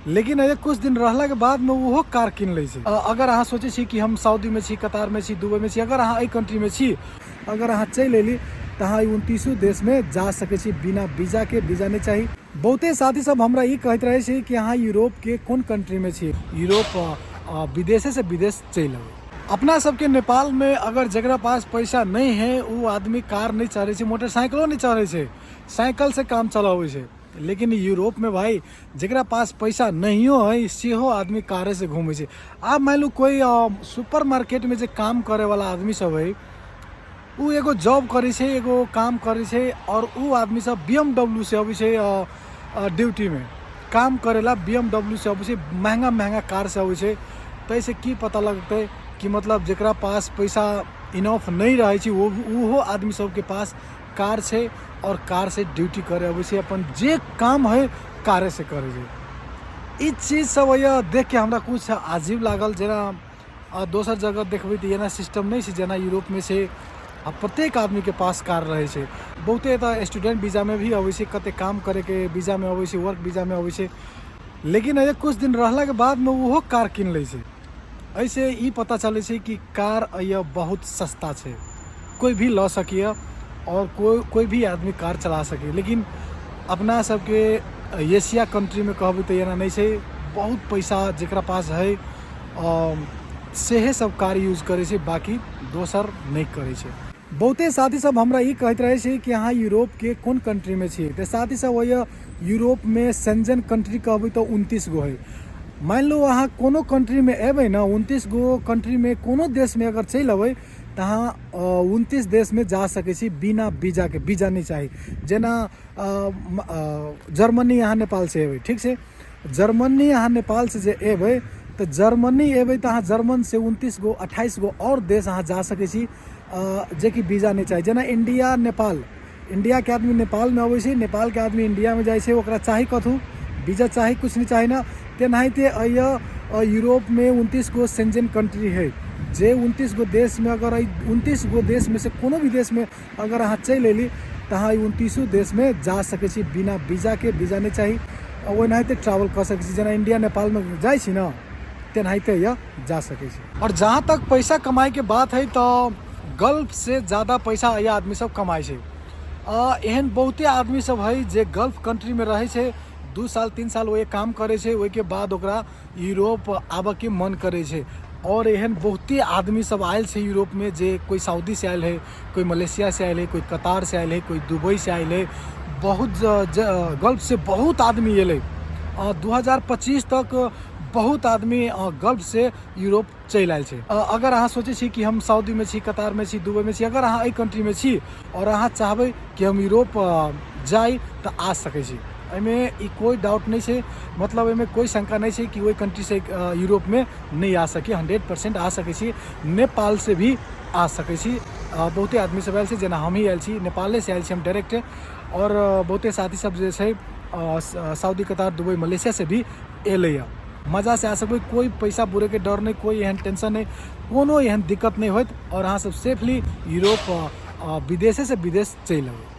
लेकिन अरे कुछ दिन रहलाके बादमे ओहो कार कीन लै छै। अगर अहाँ सोचै छी कि हम सऊदीमे छी, कतारमे छी, दुबईमे छी, अगर अहाँ एहि कंट्रीमे छी, अगर अहाँ चलि अयली तऽ अहाँ 29 देशमे जा सकै छी बिना वीजाके। वीजा नहि चाही। बहुते साथी सब हमरा ई कहैत रहै छै कि अहाँ यूरोपके कोन कंट्रीमे छी, यूरोप विदेशे से विदेश चलि अबै। अपना सबके नेपालमे अगर जकरा पास पैसा नहि है ओ आदमी कार नहि चढ़ै छै, मोटरसाइकिलो नहि चढ़ै छै, साइकिलसँ काम चलाबै छै। लेकिन यूरोपमे भाइ जकरा पास पैसा नहियो है सेहो आदमी कारेसँ घूमै छै। आब मानि लू कोइ सुपर मार्केटमे जे काम करैवला आदमी सब है, उ एगो जॉब करै छै, एगो काम करै छै, आओर उ आदमी सब BMW से अबै छै ड्यूटीमे काम करेला, BMW से अबै छै, महंगा महंगा कार से अबै छै। ताहिसँ की पता लगतै कि मतलब जकरा पास पैसा इनफ नहि रहै छै ओहो आदमी सबके पास कार छै आओर कारसँ ड्यूटी करै अबै छै, अपन जे काम है कारेसँ करै छै। ई चीज सब होइए देखके हमरा कुछ अजीब लागल। जेना दोसर जगह देखबै तऽ एना सिस्टम नहि छै जेना यूरोपमे छै। आ प्रत्येक आदमीके पास कार रहै छै। बहुते एतऽ स्टूडेंट वीजामे भी अबै छै, कते काम करैके वीजामे अबै छै, वर्क वीजामे अबै छै, लेकिन अरे कुछ दिन रहलाके बादमे ओहो कार कीन लै छै। एहिसँ ई पता चलै छै कि कार अइ बहुत सस्ता छै, कोइ भी लऽ सकैए आओर कोइ भी आदमी कार चला सकैए। लेकिन अपना सबके एशिया कंट्रीमे कहबै तऽ एना नहि छै। बहुत पैसा जकरा पास है सेहे सब कार यूज करै छै, बाकी दोसर नहि करै छै। बहुते साथी सब हमरा ई कहैत रहै छै कि अहाँ यूरोपके कोन कंट्रीमे छी। तऽ साथी सब होइए यूरोपमे सेंजन कंट्री कहबै तऽ 29 गो है। मानि लू अहाँ कोनो कंट्रीमे एबै ने, 29 गो कंट्रीमे कोनो देशमे अगर चलि अबै तऽ अहाँ 29 देशमे जा सकै छी बिना वीजाके। वीजा नहि चाही। जेना जर्मनी अहाँ नेपालसँ एबै, ठीक छै, जर्मनी अहाँ नेपालसँ जे एबै तऽ जर्मनी एबै तऽ अहाँ जर्मनसँ 29 गो 28 गो आओर देश अहाँ जा सकै छी जेकि वीजा नहि चाही। जेना इंडिया नेपाल, इंडियाके आदमी नेपालमे अबै छै, नेपालके आदमी इंडियामे जाइ छै, ओकरा चाही कथू वीजा चाही? कुछ नहि चाही ने। तेनाहिते अइए यूरोपमे 29 गो सेंजन कंट्री है, जे 29 गो देशमे अगर एहि 29 गो देशमे से कोनो भी देशमे अगर अहाँ चलि अयली तऽ अहाँ एहि 29 देशमे जा सकै छी बिना वीजाके। वीजा नहि चाही। ओनाहिते ट्रैवल कऽ सकै छी जेना इंडिया नेपालमे जाइ छी ने, तेनाहिते यऽ जा सकै छी। आओर जहाँ तक पैसा कमाइके बात है तऽ गल्फसँ ज्यादा पैसा एहि आदमी सब कमाइ छै। एहन बहुते आदमी सब है जे गल्फ कंट्रीमे रहै छै, 2 साल 3 साल ओहि काम करै छै, ओहिके बाद ओकरा यूरोप आबऽके मन करै छै। आओर एहन बहुते आदमी सब आयल छै यूरोपमे, जे कोइ सऊदीसँ आयल है, कोइ मलेशियासँ आयल है, कोइ कतारसँ आयल है, कोइ दुबईसँ आयल है, बहुत गल्फसँ बहुत आदमी एलै। 2025 तक बहुत आदमी गल्फसँ यूरोप चलि आयल छै। अगर अहाँ सोचै छी कि हम सऊदीमे छी, कतारमे छी, दुबईमे छी, अगर अहाँ एहि कंट्रीमे छी आओर अहाँ चाहबै कि हम यूरोप जाइ तऽ आ सकै छी। एहिमे ई कोइ डाउट नहि छै, मतलब एहिमे कोइ शंका नहि छै कि ओहि कंट्रीसँ यूरोपमे नहि आ सकी। 100% आ सकै छी, नेपालसँ भी आ सकै छी। बहुते आदमी सब आयल छै, जेना हमही आयल छी, नेपालेसँ आयल छी हम डायरेक्ट। आओर बहुते साथी सब जे छै सऊदी, कतार, दुबई, मलेशियासँ भी एलैए। मजासँ आ सकबै, कोइ पैसा बुड़ैके डर नहि, कोइ एहन टेंशन नहि, कोनो एहन दिक्कत नहि होयत आओर अहाँ सब सेफली यूरोप विदेशेसँ विदेश चलि अबै।